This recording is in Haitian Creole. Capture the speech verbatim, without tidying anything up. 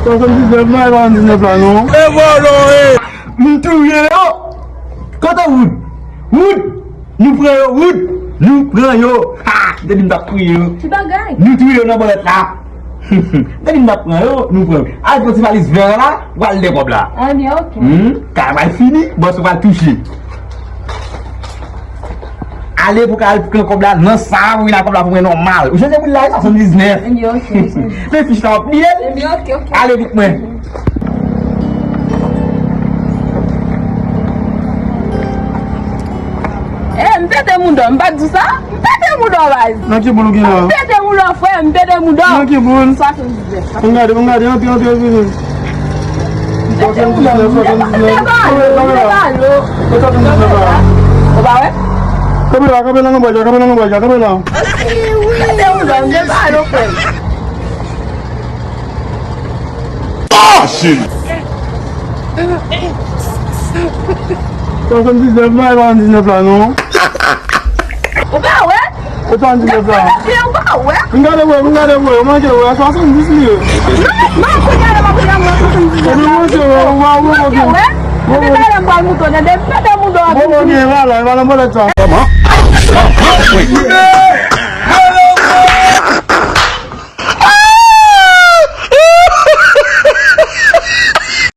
Swasanndiznèf non, e swasanndiznèf la non. E vòlò e. M touye yo. Kote Wood? Wood! Nou pran yo, Wood! Nou pran yo. Ha! M te di m t ap touye yo. Ki bagay? Nou touye yo nan bòlèt la. M te di m t ap pran yo, nou pran yo. Al pran ti valiz vè la, w al de kòb la. Ebyen, oke. Hmm? Kay la pral fini, bòs ou pral touche. Ale pou ka al pran kòb la nan sa, pou vin ak kòb la pou mwen nòmal. Ou chanje moun la, e swasanndiznèf. Ebyen, oke. Men fich la w ap bliye l. Ebyen, oke, oke. Ale vit mwen. Eh, m pete mouda, m pa t di sa? M pete mouda, baz. Nan ki boul ou gen la? M pete mouda, frè, m pete mouda. Nan ki boul? Swasanndiznèf. Ann gade, ann gade, antre, antre, vini. Swasanndiznèf, swasanndiznèf. Kamera, kamera. Swasanndiznèf la. Ou pa wè? Kanpe la, kanpe nan lanbwaj la, kanpe nan lanbwaj la, kanpe la. Mete yon zòn, mete balo, frè. Ah, shit! Swasanndiznèf non, e swasanndiznèf la non. Ou pa wè? E swasanndiznèf la. Ou pa wè? M gade wè, m gade wè, ou manke wè, swasanndiz li ye. Non, non, kounye a la, m ap gade wè swasanndiznèf la. Ou manke wè, ou pa wè, ou manke wè. Depi talè m pral mouton, tande, m pete mouton an. Bon, bon, gen la, la, e pa nan bòlèt sa. Kòman?